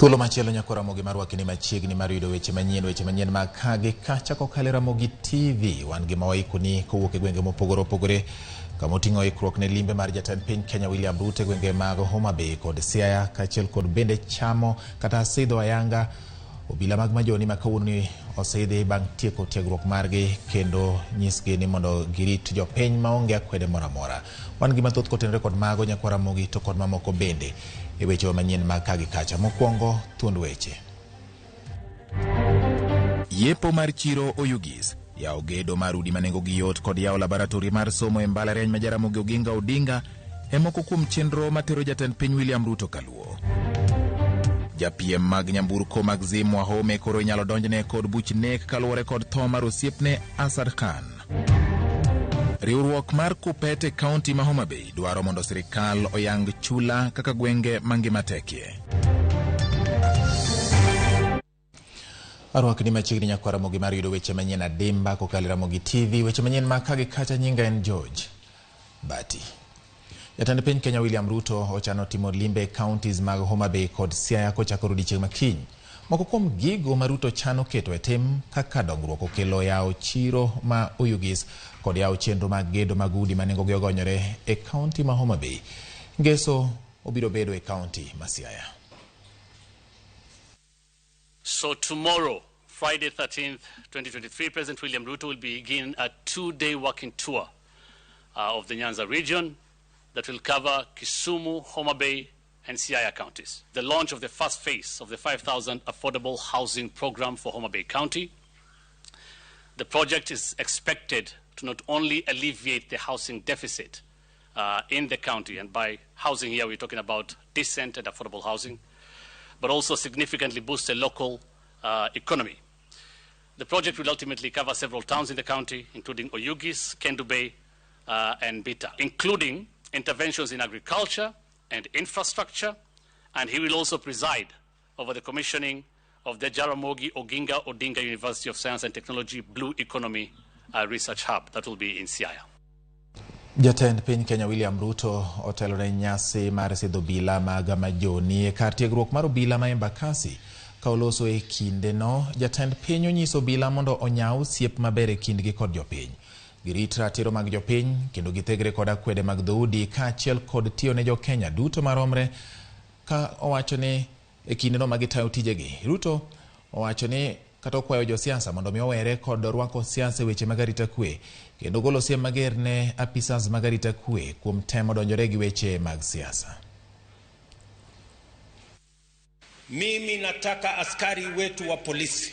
Thuolo machielo nyako Ramogi mar wakini machiegni mar yudo weche manyien mag ka gi kacha kokalo e Ramogi TV. Wan gi mawaikoni kowuok e gwenge mopogore opogore kama oting'o ikruok ne limbe mar jatend piny Kenya William Ruto e gwenge mag Homa Bay kod Siaya, kaachiel kod bende chamo kata sidho ayanga obila mag majoni ma kawuono osidhi bang' tieko tiegruok margi kendo nyisgi ni mondo girit jopiny maonge akwede moro amora. Wan gi mathoth kotenore kod mago nyakwa Ramogi to kod mamoko bende e wechewa manyien mag ka gi kacha. Mokwongo thuond weche. Yepo mar chiro Oyugis, yawo gedo mar udi ma nengogi yot kod yawo laboratori mar somo e mbalariany ma Jaramogi Oginga Odinga e moko kuom chenro matero jatend piny William Ruto kaluo. Japiem mag nyamburko mag Zim Wahome koro inyalo donjne kod buch nek kaluwore kod tho mar osiepne Asad Khan. Riwruok mar Kuppet e kaunti ma Homa Bay dwaro mondo sirikal oyang chula kaka gwenge mangima tekie. Arwakni machiegni nyakwa Ramogi mar yudo weche manyien adimba kokalo e Ramogi TV. Weche manyien mag ka gi kacha, nyinga en George Bati. Jatend piny Kenya William Ruto ochano timo limbe e counties mag Homa Bay kod Siaya kochako odiechieng' ma kiny. Moko kuom gigo ma Ruto chano keto e tim kaka dongruok okelo yawo chiro ma Oyugis kod yawo chenro mag gedo mag udi ma nengogi ogonyore e kaunti ma Homa Bay. Ngeso obiro bedo e kaunti ma Siaya. So tomorrow, Friday 13th, 2023, President William Ruto will begin a 2-day working tour of the Nyanza region that will cover Kisumu, Homa Bay, and Siaya counties. The launch of the first phase of the 5,000 affordable housing program for Homa Bay County. The project is expected to not only alleviate the housing deficit in the county, and by housing here we're talking about decent and affordable housing, but also significantly boost the local economy. The project will ultimately cover several towns in the county, including Oyugis, Kendu Bay, and Bita, including interventions in agriculture and infrastructure, and he will also preside over the commissioning of the Jaramogi Oginga Odinga University of Science and Technology Blue Economy Research Hub that will be in Siaya. Jatend piny Kenya William Ruto otelo ne nyasi mar sidho obila mag majoni e kar tiegruok mar obila ma Embakasi. Ka oloso e kindeno, jatend piny onyiso obila mondo onyaw osiep maber e kindgi kod jopiny. Girit ratiro mag jopiny kendo githegre kod akwede mag dhoudi kaachiel kod tiyo ne jokenya duto maromre, ka owacho ni e kindeno ma gitayo tijegi. Ruto owacho ni kata okwayo josiasa mondo mi owere kod rwako siasa e weche mag arita kwe kendo golo siem mager ne apisas mag arita kwe kuom temo donjore gi weche mag siasa. Mimi nataka askari wetu wa polisi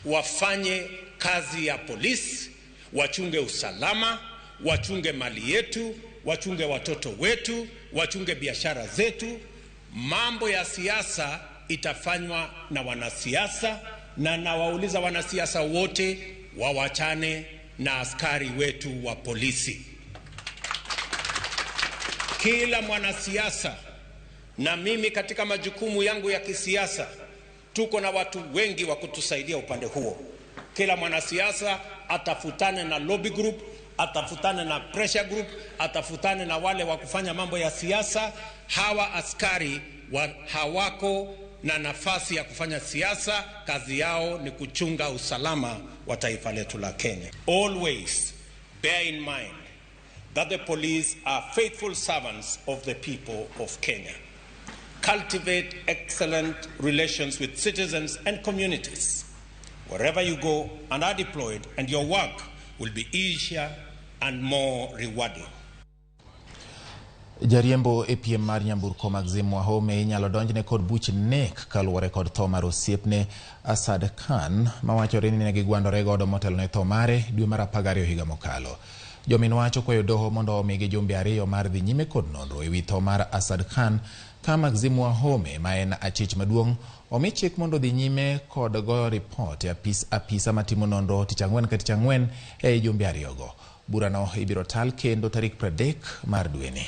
wafanye kazi ya polisi, wachunge usalama, wachunge mali yetu, wachunge watoto wetu, wachunge biashara zetu. Mambo ya siasa itafanywa na wanasiasa, na nawauliza wanasiasa wote wawachane na askari wetu wa polisi. Kila mwanasiasa, na mimi katika majukumu yangu ya kisiasa, tuko na watu wengi wa kutusaidia upande huo. Kila mwanasiasa atafutane na lobby group, atafutane na pressure group, atafutane na wale wa kufanya mambo ya siasa. Hawa askari hawako na nafasi ya kufanya siasa, kazi yao ni kuchunga usalama wa taifa letu la Kenya. Always bear in mind that the police are faithful servants of the people of Kenya. Cultivate excellent relations with citizens and communities wherever you go and are deployed, and your work will be easier and more rewarding. Jariembo e piem mar nyamburko mag Zim Wahome inyalo donjne kod buch nek kaluwore kod tho mar osiepne Asad Khan mawachore ni ne gigwandore godo motelo ne tho mare dwe mar 12 higa mokalo. Jomin wach okwayo doho mondo omigi jumbe 2 mar dhi nyime kod nonro ewi tho mar Asad Khan ka Maxim Wahome ma en achich maduong' omi chik mondo dhi nyime kod goyo ripot e apisa matimo nonro tich ang'wen ka tich ang'wen e jumbe 2 go. Burano ibiro tal kendo tarik 30 mar dweni.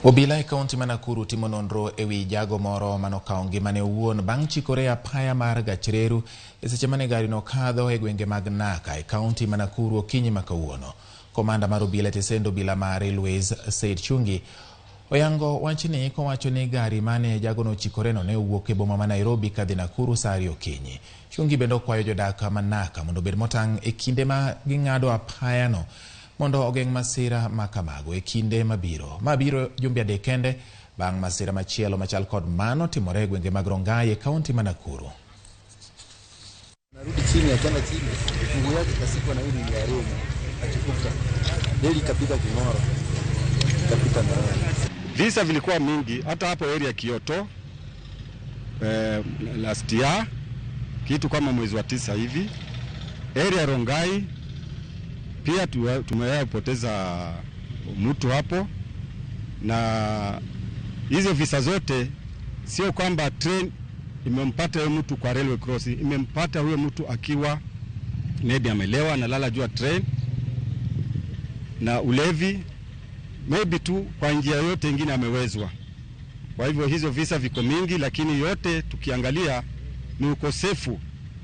Obila e kaunti ma Nakuru timo nonro ewi jago moro manokawo ngimane owuon bang' chikore e apaya mar gach reru e seche mane gari no kadho e gwenge mag Naka e kaunti ma Nakuru okinyi ma kawuono. Komanda mar obila e tesend obila mar Railways Said Chungi oyango wachni kowacho ni gari mane jagono ochikoreno ne owuok e boma ma Nairobi kadhi Nakuru saa 2 okinyi. Chungi bende okwayo jodak ma Naka mondo obed motang' e kinde ma ging'ado apayano mondo ogeng' masira ma kamago e kinde mabiro. Ma biro jumbe adek kende bang' masira machielo machal kod mano timore e gwenge mag Rongai e kaunti ma Nakuru. Narudi chini, akaenda chini, mguu yake kasikwa na hili ya reli, akikufa reli ikapita king'oro, ikapita na Visa vilikuwa mingi hata hapo area Kioto last year kitu kama mwezi wa 9 hivi. Area Rongai pia tumewapoteza mtu hapo, na hizo visa zote sio kwamba train imempata huyo mtu kwa railway crossing, imempata huyo mtu akiwa maybe amelewa analala juu ya train na ulevi, maybe tu kwa njia yote ingine amewezwa. Kwa hivyo hizo visa viko mingi, lakini yote tukiangalia ni ukosefu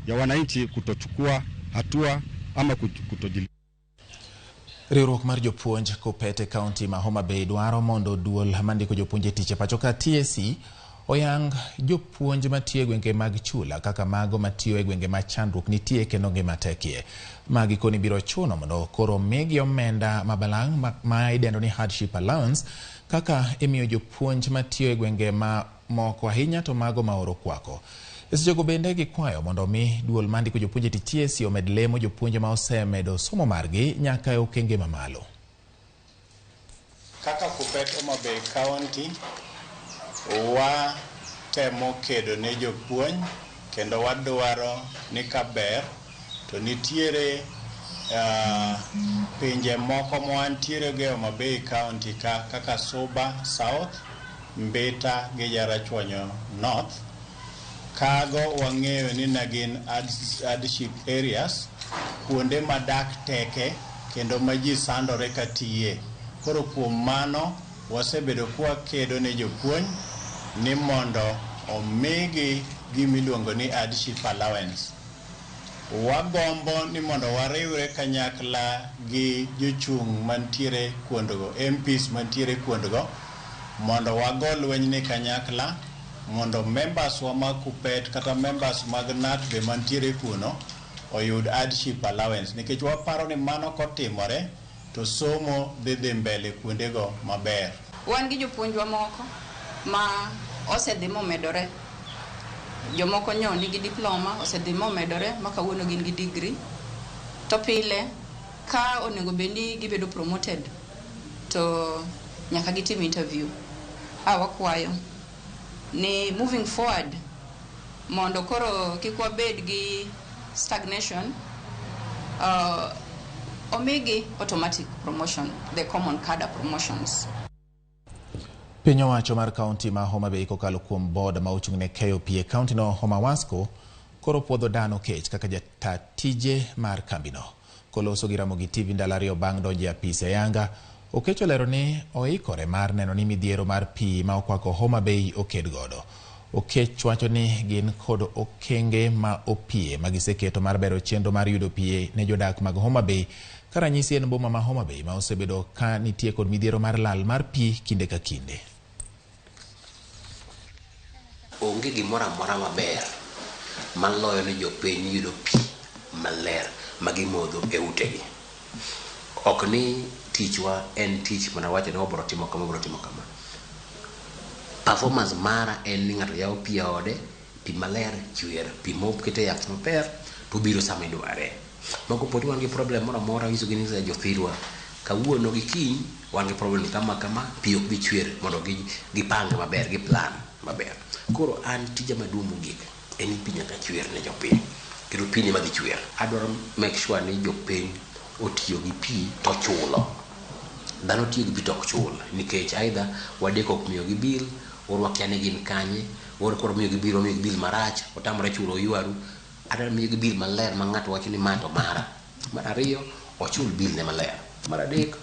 ya wananchi kutochukua hatua ama kutojili. Riwruok mar jopuonj KUPPET e kaunti ma Homa Bay dwaro mondo duol mandiko jopuonj e tich e pacho ka TSC oyang jopuonj matiyo e gwenge mag chula kaka mago matiyo e gwenge ma chandruok nitie kendo ngima tekie. Ma gikoni biro chuno mondo koro migi omenda mabalang' ma idendo ni hardship allowance kaka imiyo jopuonj matiyo e gwenge ma moko ahinya to mago ma oro kwako. E sechego bende gikwayo mondo omi duol mandiko jopuonj e tich TSC omed lemo jopuonj ma osemedo somo margi nyaka e okenge mamalo. Kaka KUPPET Homa Bay County watemo kedo ne jopuonj kendo wadwaro ni kaber to nitiere pinje moko ma wantiere go e Homa Bay County ka kaka Suba South, Mbita gi Jarachuonyo North. Kago wang'eyo ni ne gin hardship areas, kuonde ma dak teke kendo ma ji sandore katiye. Koro kuom mano wasebedo kwakedo ne jopuonj ni mondo omigi gimiluongo ni hardship allowance. Wagombo ni mondo wariwre kanyakla gi jochung' mantiere kuondgo, MPs mantiere kuondgo, mondo wago lweny ni kanyakla mondo members wa mag KUPPET kata members mag KNUT be mantiere kuno oyud hardship allowance, nikech waparo ni mano kotimore to somo dhi dhi mbele kuondego maber. Wan gi jopuonjwa moko ma osedhi momedore. Jomoko nyo nigi diploma osedhi momedore ma kawuono gin gi degree. To pile ka onego bed ni gibedo promoted to nyaka gitim interview. A wakwayo ni moving forward mondo koro kik wabed gi stagnation, omigi automatic promotion, the common cadre promotions. Piny owacho mar kaunti ma Homa Bay kokalo kuom board ma ochung' ne keyo pi e kaunti no Homa Wasco koro puodho Dan Okech kaka jata tije mar kambino. Koloso gi Ramogi TV ndalo ariyo bang' donjo e apis ayanga, Okech olero ni oikore mar neno ni midhiero mar pi ma okwako Homa Bay oked godo. Okech wacho ni gin kod okenge ma opie ma giseketo mar bero chenro mar yudo pi ne jodak mag Homa Bay ka ranyisi en boma ma Homa Bay ma osebedo ka nitie kod midhiero mar lal mar pi kinde ka kinde. Onge gimoro amora maber maloyo ni jopiny yudo pi maler ma gimodho e utegi. Ok ni tichwa en tich mana wacho ni wabiro timo kama, wabiro timo kama. Performance mara en ni ng'ato yawo pi e ode, pi maler chwer, pi moket e yath maber to biro sama idware. Ma kopo ni wan gi problem moro amora nyisogi ni jothurwa kawuono gi kiny wan gi problem kama kama, pi ok bi chwer mondo gipange maber, gi plan maber. Koro an tija maduong' mogik en ni pi nyaka chwer ne jopiny kendo pi ni madhi chwer. Adwaro make sure ni jopiny otiyo gi pi to chulo. Dhano tiyo gi pi to ok chul nikech either wadeko ok miyogi bill, or wakia ni gin kanye, or koro miyogi bill, wamiyogi bill marach, otamore chulo oywaru. Adwaro miyogi bill maler ma ng'ato wacho ni ma to mara. Mar ariyo, ochul bill ne maler. Mar adek,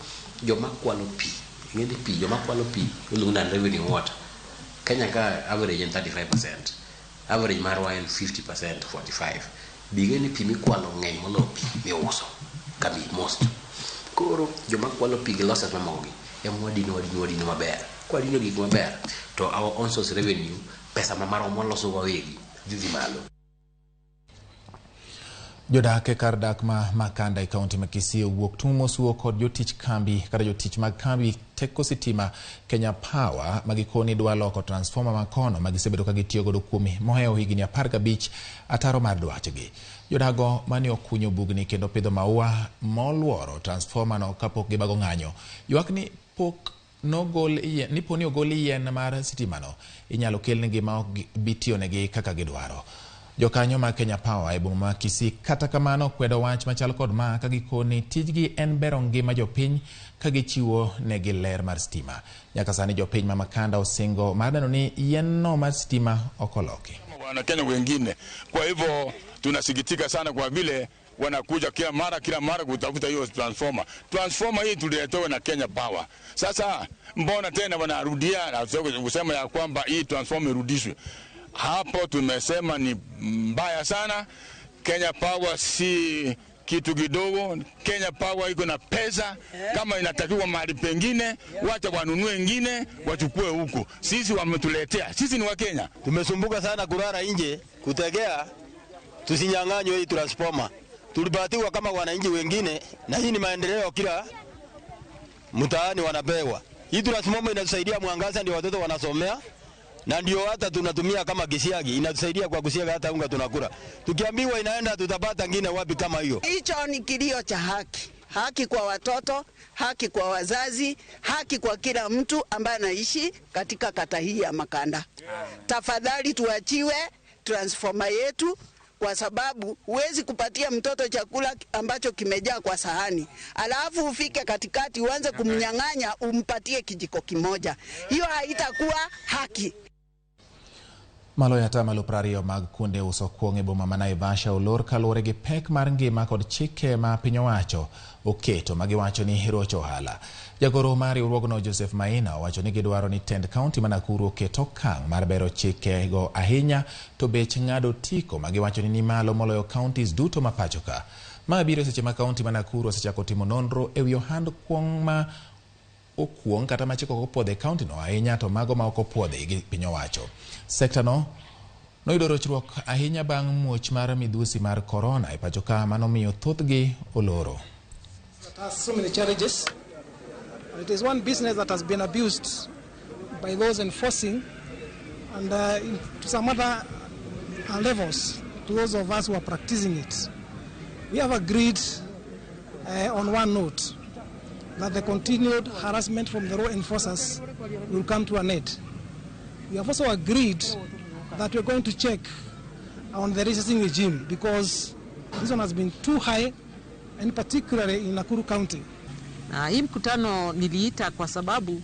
joma kwalo pi Ing'e ni pi joma kwalo pi iluongo ni revenue water. Kenya ka average en 35%. Average marwa en 50%, 45. Bi ing'e ni pi mikwalo ng'eny moloyo pi miuso kambi most. Koro joma kwalo pi gi losses mamoko gi ema wadino wadino wadino maber. Kwadino gik maber to our own source revenue pesa ma marwa mwaloso wawegi dhi dhi malo. Jodak e kar dak ma Makanda e kaunti ma Kisii owuok tung' mosuo kod jotich kambi kata jotich mag kambi teko sitima Kenya Power ma gikoni dwa loko transformer ma kono ma gisebedo ka gitiyo godo kuom mohewo higni 15 ataro mar dwachgi. Jodago mane okunyo bugni kendo pidho maua moluoro transformer no kapok gibago ng'anyo ywak ni pok nogol yien ni poni ogol yien mar sitima no inyalo kelnegi ma ok bi tiyonegi kaka gidwaro. Jokanyo mag Kenya Power e boma ma Kisii kata kamano kwedo wach machal kod ma ka gikoni tijgi en bero ngima jopiny ka gichiwo negi ler mar stima. Nyaka sani jopiny ma Makanda osingo mar neno ni yien no mar stima ok oloki. Wanakenya wengine. Kwa hivyo tunasikitika sana kwa vile wanakuja kila mara kutafuta hiyo transformer. Transformer hii tuliletewa na Kenya Power. Sasa mbona tena wanarudia na kusema ya kwamba hii transformer irudishwe? Hapo tumesema ni mbaya sana. Kenya Power si kitu kidogo. Kenya Power iko na pesa, kama inatakiwa mahali pengine wacha wanunue wengine wachukue huko. Sisi wametuletea, sisi ni wa Kenya. Tumesumbuka sana kulala nje kutegea tusinyang'anywe hii transformer. Tulibatiwa kama wananchi wengine, na hii ni maendeleo kila mtaani wanapewa. Hii transformer inatusaidia mwangaza, ndio watoto wanasomea. Na ndio hata tunatumia kama kisiagi, inatusaidia kwa kusiaga hata unga tunakula. Tukiambiwa inaenda tutapata ngine wapi kama hiyo? Hicho ni kilio cha haki. Haki kwa watoto, haki kwa wazazi, haki kwa kila mtu ambaye anaishi katika kata hii ya Makanda. Tafadhali tuachiwe transformer yetu, kwa sababu huwezi kupatia mtoto chakula ambacho kimejaa kwa sahani, alafu ufike katikati uanze kumnyang'anya umpatie kijiko kimoja. Hiyo haitakuwa haki. Maloyo atamalo 20 mag kuonde uso kuong' e boma ma Naivasha olor kaluwore gi pek mar ngima kod chike ma piny owacho oketo ma giwacho ni rocho ohala. Jagoro mar riwruogno Joseph Maina owacho ni gidwaro ni tend kaunti ma Nakuru oket okang' mar bero chike go ahinya to bech ng'ado otiko ma giwacho ni ni malo moloyo counties duto ma pacho ka. Ma biro seche ma kaunti ma Nakuru osechako timo nonro ewi ohand kuong' ma okuong' kata ma chik ok opuodho e kaunti no ahinya to mago ma ok opuodhi gi piny owacho. Sekta no noyudo rochruok ahinya bang' muoch mar midhusi mar korona e pacho ka manomiyo thothgi oloro. It has so many challenges. It is one business that has been abused by those enforcing and to some other levels to those of us who are practicing it. We have agreed on one note that the continued harassment from the law enforcers will come to an end. We have also agreed that we are going to check on the licensing regime, because this one has been too high, and particularly in Nakuru County. Na hii mkutano niliita kwa sababu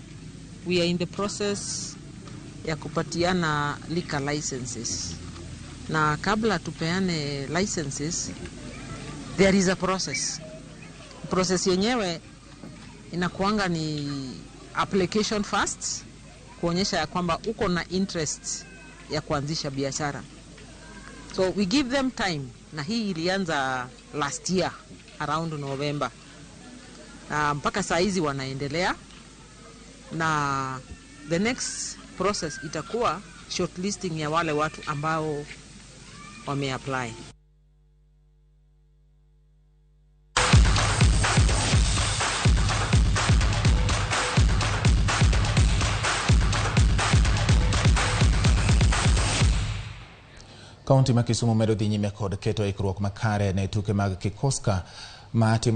we are in the process ya kupatiana liquor licenses. Na kabla tupeane licenses, there is a process. Process yenyewe inakuanga ni application first, kuonyesha ya kwamba uko na interest ya kuanzisha biashara. So we give them time, na hii ilianza last year around November. Na mpaka saa hizi wanaendelea, na the next process itakuwa shortlisting ya wale watu ambao wameapply. Kaunti ma Kisumu medo dhi nyime kod keto ikruok makare ne tuke mag Kikoska ma timo